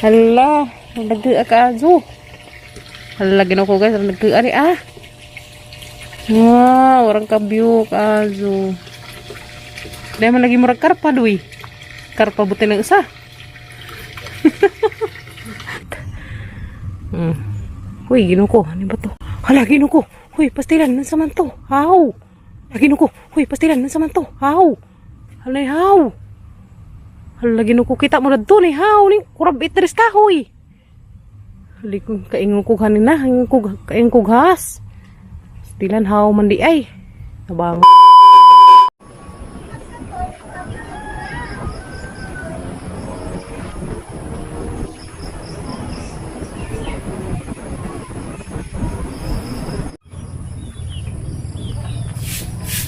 Hala, nagkaa ka azo. Hala, ginoo ko guys, nagkaa ni ah. Wow, orang kabyo ka azo. Dahil man lagi murag karpa duy. Karpa buti ng isa. Uy, ginoo ko, ano ba to? Hala, ginoo ko. Uy, pastilan, nasa man to? How? Hala, ginoo ko. Uy, pastilan, nasa man to? How? Hala, how? Hala, ginoo ko, kita mo na doon eh, how? Ning, kurab itres kahoy. Hali ko, kaingon ko kanina, kaingon ko gas. Pastilan, how man di ay. Nabang.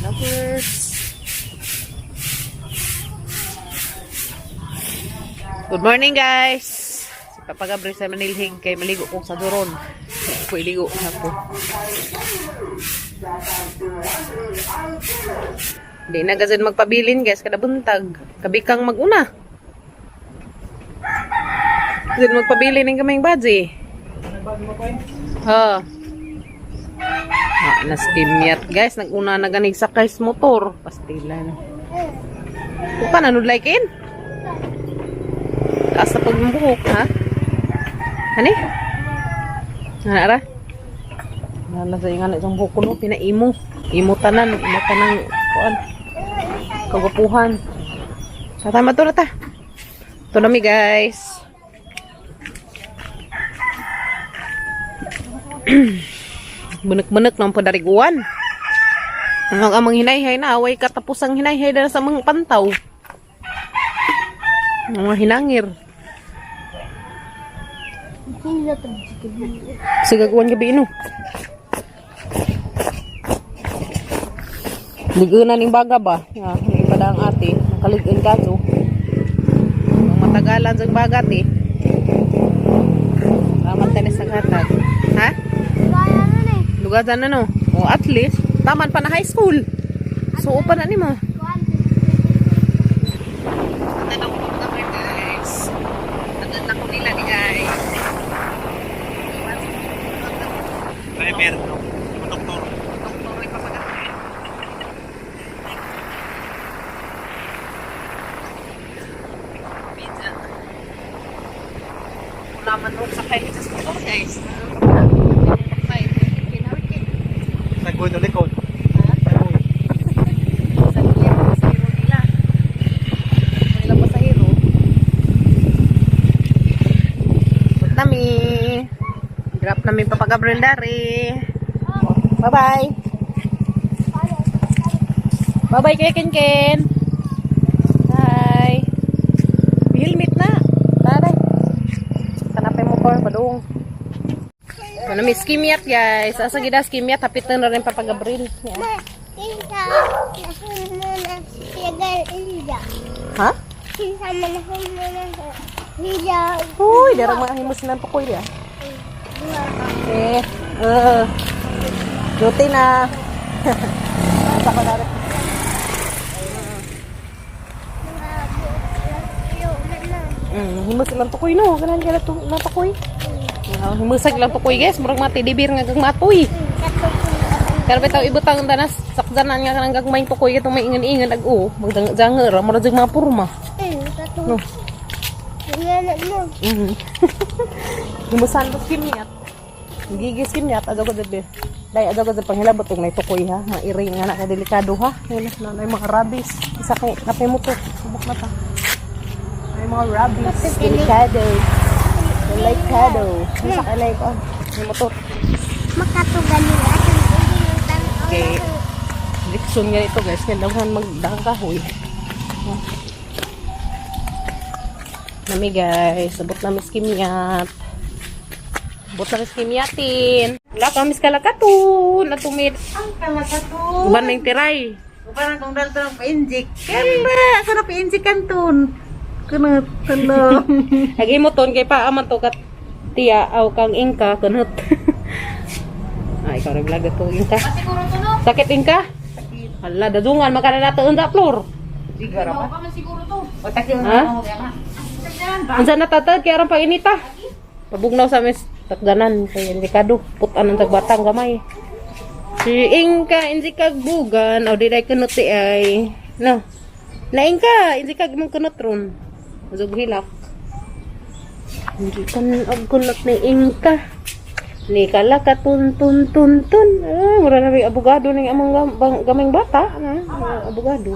Lovers. Good morning, guys. Si Papa Gabriel sa Manilhig kay maligo kong sa duron. Ako iligo ako. Di na gazin magpabilin guys kada buntag. Kabikang maguna. Gazin magpabilin ning kaming badzi. Ha. Ah, naskimyat guys, naguna na ganig sakay sa motor. Pastilan. Kuka nanudlay kin? Taas na pagbuhok, ha? Hani? Ano ara? Nala sa ingan itong buhok ko, no? Pinaimo. Imo tanan. Imo tanan. Kuan. Kagwapuhan. Sa tama to na ta. Ito na mi, guys. Bunek-bunek ng padariguan. Ang amang hinayhay na, away katapusang hinayhay na sa mga pantaw. Ang mga hinangir. Sigagwan gabi ino. Ligon na ning baga ba? Ya, hindi pa ang ate. Nakaligon ka to. Ang matagalan sa baga te. Taman tanis sa gatag. Ha? Lugar na no. O at least, taman pa na high school. So, upa na nimo. Tanong ko mga guys. Tagal ko nila ni guys. Driver, doktor. Doktor ni Papa Gabriel. Pizza. Wala man nung sakay sa motor guys. Sagoy no likod. Sa pasahero nila. Nila pasahero. Punta nami. Drop namin Papa Gabriel dari. Bye-bye. Bye-bye kay Ken Ken. Bye. Helmet na. Taray. Kanapay motor padung. Ano mi skimyat guys. Asa gida skimyat hapit na rin Papa Gabriel. Yeah. Ha? Uy, darang mga himus na tukoy ya. Okay. Duty na. Asa ko na rin. Himus lang tukoy no. Ganahan ka na na tukoy. Himusag lang tukoy guys. Murag mati dibir nga kang matoy. Pero bitaw ibutang tanas sakdanan nga kanang gagmayng tukoy katong may ingan-ingan ag o magdang-janger murag jud mga purma. No. Himusan ko kimyat. Gigis kimyat adto ko dede. Dai adto ko sa panghilabot og nay tukoy ha. Mairi nga na ka delikado ha. Wala na nay mga rabies. Isa kay kape mo to. Subok na ta. May mga rabies. Delikado. Delikado. Isa kay lay ko. May motor. Okay. Leksyon nga ito guys. Kailangan magdang kahoy. Nami guys. Abot namin skimyat. Abot namin skimyatin. Wala kami sa kalakatun. Natumid. Ang kalakatun. Uban may tiray. Uban akong dalto ng pa-inject. Kala, ako na pa-inject kanton. Kunot, tulo. Lagi mo ton kay paaman to kat tiya aw kang ingka kunot. Ay, ikaw naglag to ingka. Sakit ingka? Hala, dadungan makana nato unta floor. Siguro ba? O, takyo Ha? na ako kaya. Unsa na tatad kay aron painita. Pabugnaw sa mis takdanan kay delikado putan ang tagbatang gamay. Si Ingka inzi kag bugan o di day kunot di ay. No. Laing ka inzi kag imong kunot ron. Uzog hilak. Hindi ka og kunot ni Ingka. Ni kala ka tun tun tun tun. Ah, mura na may abogado ning among gaming bata na, abogado.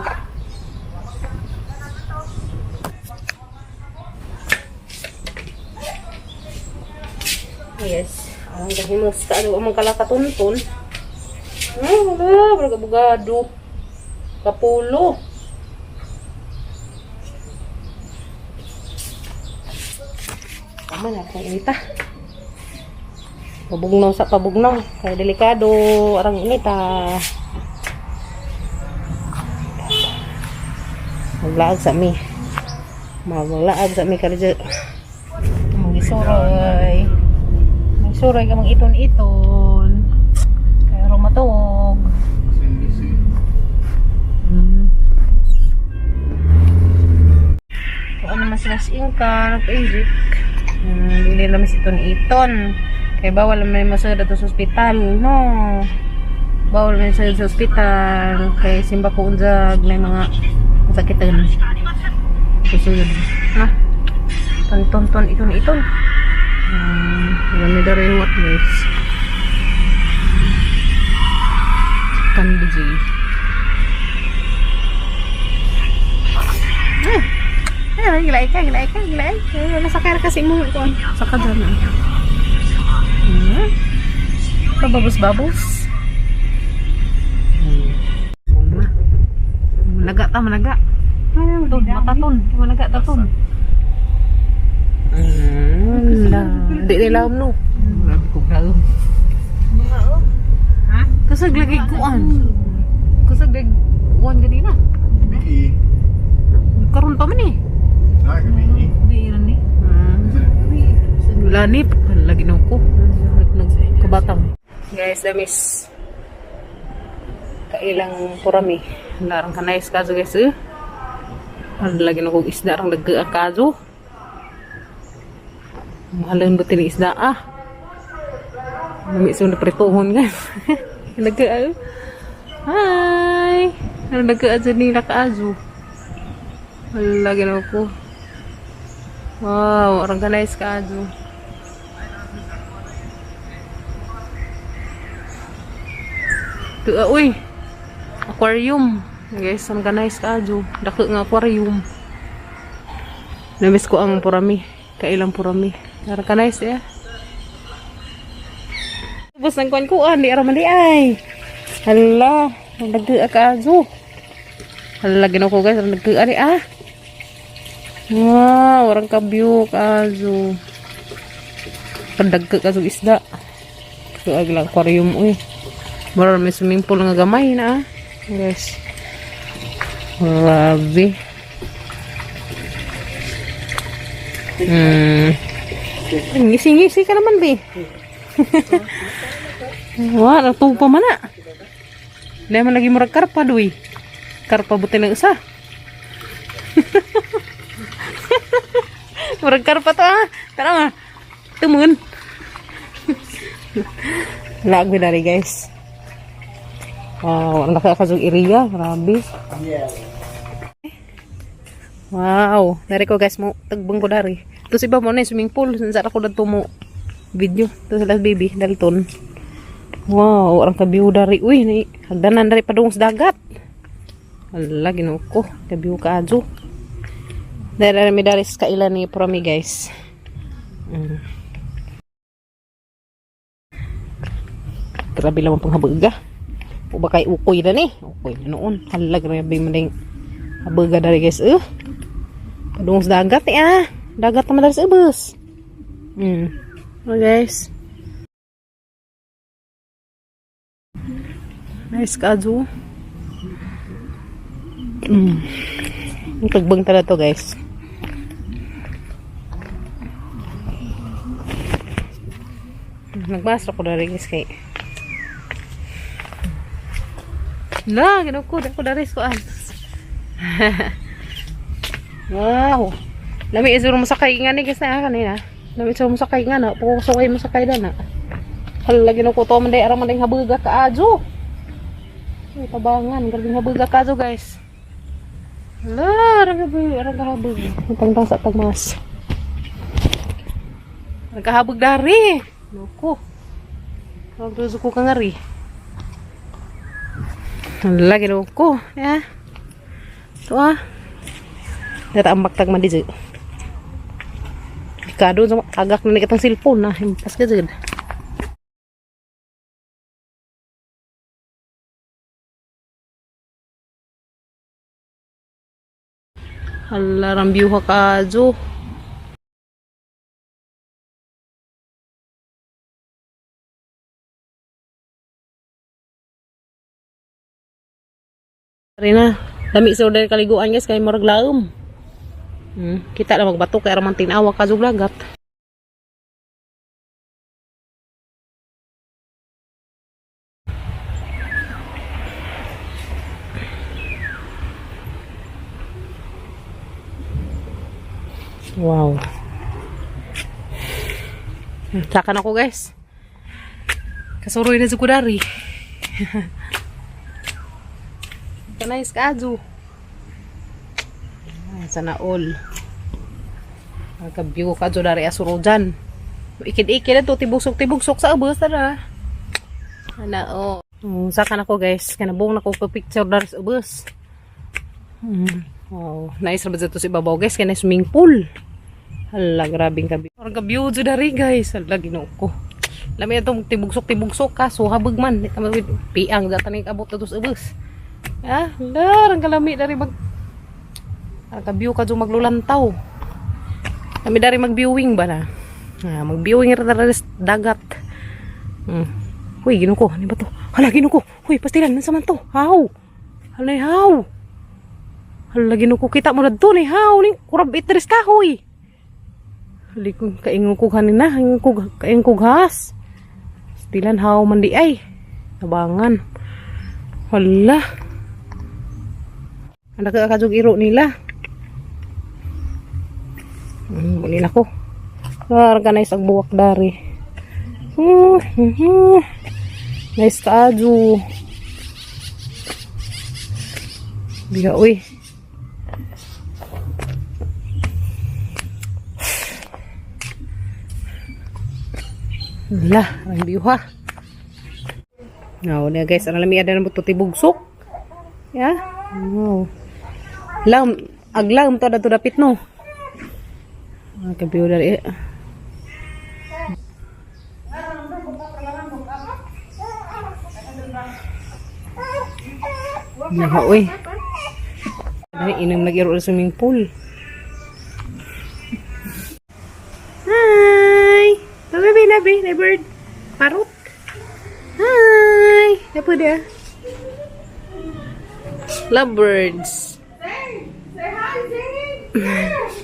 Yes. Ang gahimos ka ano among kalakatuntun. Ay, wala. Mura abogado. Kapulo. Tama na akong inita. Pabugnaw sa pabugnaw. Kaya delikado. Arang inita. Maglaag sa mi. Maglaag sa mi karidyo. Magisuroy. Magisuroy ka mang iton-iton. Kaya rumatuog. Kung ano man sila si Inka, nagpa-inject. Hindi naman si Iton-Iton. Kaya bawal naman yung masayod ato sa ospital, no? Bawal naman yung sa ospital. Kaya simba ko unjag na yung mga masakitan. Susuyod. Ha? Ton-ton-ton, iton-iton. Marami daw rin what guys. Candy J. Ay, gilay ka, gilay ka, gilay. Ay, nasa kaya kasi mo ito. Saka dyan ah. Pababos-babos. Managa ta, managa. Ay, tun, mataton. Managa taton. Di nila no. Grabe ko galo. Kasag lagi kuan. Kasag lagi kuan ganina. Bi. Karon pa man eh. Ah, gabi. Biiran ni. Lanip, lagi na ko. Nagkabatang. Guys, damis. Kailang purami. Larang kanayos kaso guys eh. Lagi na kong isda rang nagka kaso. Mahalan ba tini isda ah? Nami sa prituhon guys. Nagka ah. Hi! Ano nagka adyo nila kaazo? Lagi na ko. Wow, organized ka, Ado. Ito, uy! Aquarium. Guys, organized ka, Ado. Dako nga aquarium. Namiss ko ang purami. Kailang purami. Organized, eh. Bus ng kwan ko, ah. Di araman di ay. Hala, ang nagka ka, Ado. Hala, ginaw ko, guys. Ang nagka, di, ah. Wow, orang kabyuk azo. Padagka ka sa isda. Tuag lang aquarium uy. Mura may swimming pool nga gamay na ah. Guys. Grabe. Ngisi-ngisi ka naman, be. Wah, natupa man na. Dahil man lagi murag karpa, duy. Karpa buti ng isa. Murag karpa to ah. Tara nga. Tumun. Laag mi dari guys. Wow, ang laki akasong area. Grabe. Wow. Dari ko guys mo tagbang ko dari. Tapos iba mo na yung swimming pool. Sinsa ako dadto mo video. Tapos sila baby Dalton. Wow, ang kabiyo dari. Uy, ni hagdanan dari padung sa dagat. Ala, Ginoo ko. Kabiyo ka adyo. Dari mi dari sa kailan ni Promi guys. Grabe lang ang panghabaga. O baka ukoy na ni. Ukoy na noon. Hala, grabe man ding habaga dari guys. Eh. Padung sa dagat eh ah. Dagat naman dari sa ubos. Oh guys. Nice kazo. Ang tagbang tala to guys. Nagbasa ko dari guys kay. La, ginaw ko, dako dari ko an. Wow. Lami isuro mo sakay nga ni guys na kanina. Lami isuro mo sakay nga na. Pukusukay mo sakay na na. Hala, ginoo ko to man day aram man day habuga kaadyo. Uy, tabangan, grabe habuga kaadyo, guys. Hala, arang gabi, arang kahabog. Tangtang sa tagmas. Arang kahabog dari. Loko. Arang tuzo ko ka nga ri. Hala, ginoo ko. Ya. Ito ah. Data ang baktag man di. Kado agak na nikatang cellphone na himpas ka dyan. Hala, rambiw ka kajo. Rina, dami sa order kaliguan, guys, kay murag laom. Kita na magbato kay raman tinawa ka lagat. Wow. Saka na ko, guys. Kasuroy na sa kudari. Nice kajo. Ay, sana all. Nagka-view ka dari asuro dyan. Ikid-ikid na to, tibugsok-tibugsok sa abos tara. Ana oh. Saka na ko, guys, kanabong na ko pa picture dari sa ubos. Wow, nice ra ba dito sa ibabaw, guys, kay swimming pool. Hala, grabing kabi. Parang ka-view dyan dari, guys. Hala, ginoo ko. Lami itong tibugsok-tibugsok ka, so habag man. Di ka piang datan ning abot na to sa ubos. Ah, hala, ang kalami dari mag ang ka-view ka dyan maglulantaw. Kami dari mag-viewing ba na? Ah, mag-viewing ra dari sa dagat. Uy, ginoo ko, ano ba to? Hala, ginoo ko. Uy, pastilan, nasa man to? Haw. Hala, haw. Hala, ginoo ko, kita mo na to ni haw ni kurab itres kahoy. Hali ko kaingon ko kanina, ingon ko kaingon ko gas. Pastilan haw man di ay. Tabangan. Hala. Anak ka kajug iro nila. Muli na ko. Organize ang buwak dari. Nice kaaju. Biga, uy. Lah, ang view ha. Now, na guys, ano lami ada na buto tibugsok. Ya. Wow. Lam, aglam to dato dapit no. Ah, kabiyo dari. Naha, uy. Ay, inom nag-iro sa swimming pool. Hi! Labi, labi, labi, bird. Parot. Hi! Napo dia. Lovebirds. Say hi, Zane!